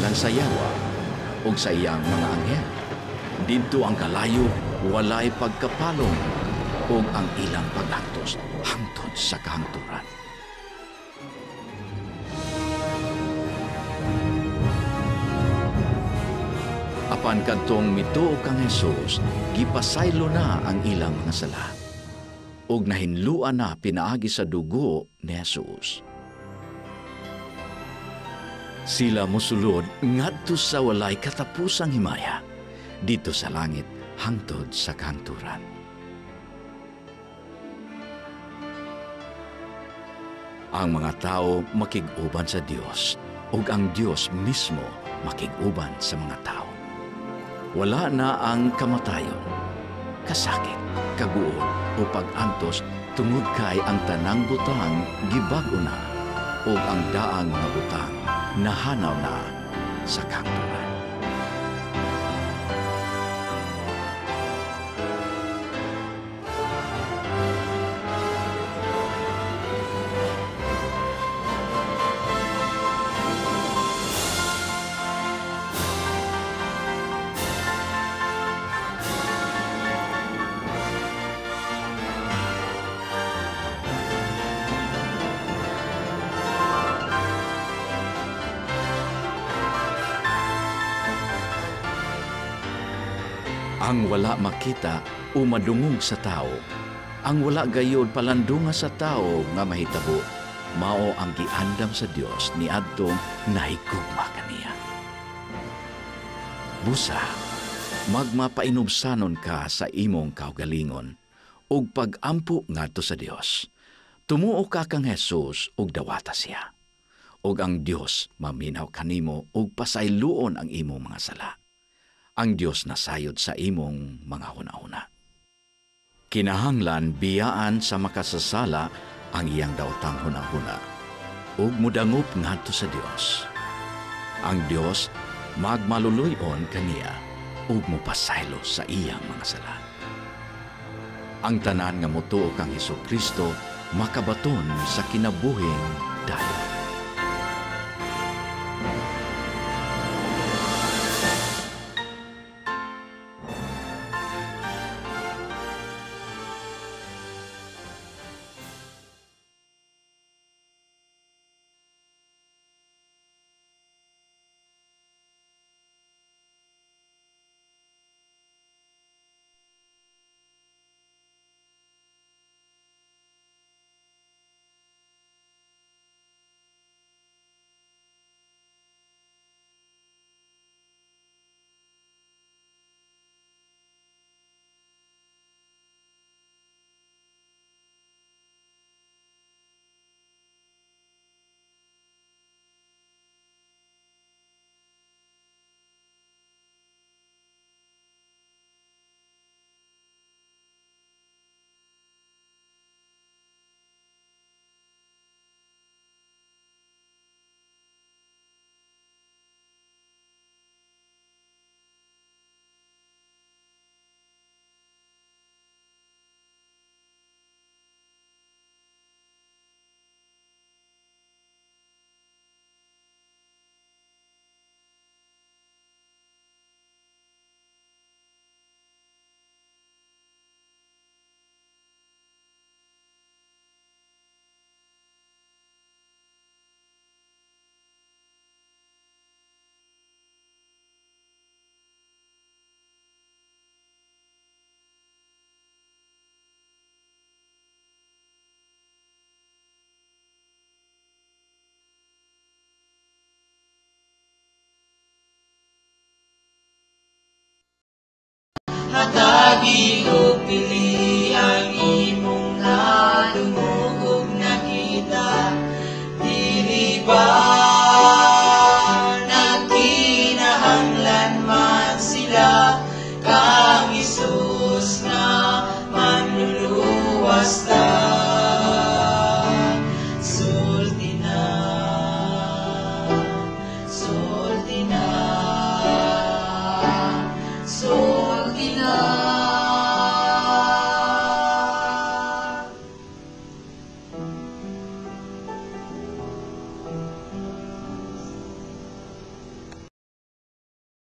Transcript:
Alang sa yawa ug sa iyang mga anghel. Didto ang kalayo walay pagkapalong ug ang ilang pag-antos hangtod sa kahangturan. Apan kadtong mituo kang Hesus, gipasaylo na ang ilang mga sala ug nahinluan na pinaagi sa dugo ni Hesus. Sila mosulod ngadto sa walay katapusang himaya dito sa langit hangtod sa kahangturan. Ang mga tao makig-uban sa Dios ug ang Dios mismo makig-uban sa mga tao. Wala na ang kamatayon, kasakit, kaguol o pag-antos tungod kay ang tanang butang gibag-o na ug ang daang mga butang nahanaw na sa kahangturan. Ang wala makita o madungog sa tao, ang wala gayod palandunga sa tao nga mahitabo, mao ang giandam sa Dios niadtong nahigugma kaniya. Busa, magmapainubsanon ka sa imong kaugalingon ug pag-ampo ngadto sa Dios. Tumuo ka kang Hesus ug dawata siya. Ug ang Dios maminaw kanimo ug pasayloon ang imong mga sala. Ang Dios nasayod sa imong mga hunahuna. Kinahanglan biyaan sa makasasala ang iyang daotang hunahuna ug mudangop ngadto sa Dios. Ang Dios magmaluluy-on kaniya ug mopasaylo sa iyang mga sala. Ang tanan nga motuo kang Hesukristo makabaton sa kinabuhing dayon. Hatagi og pili.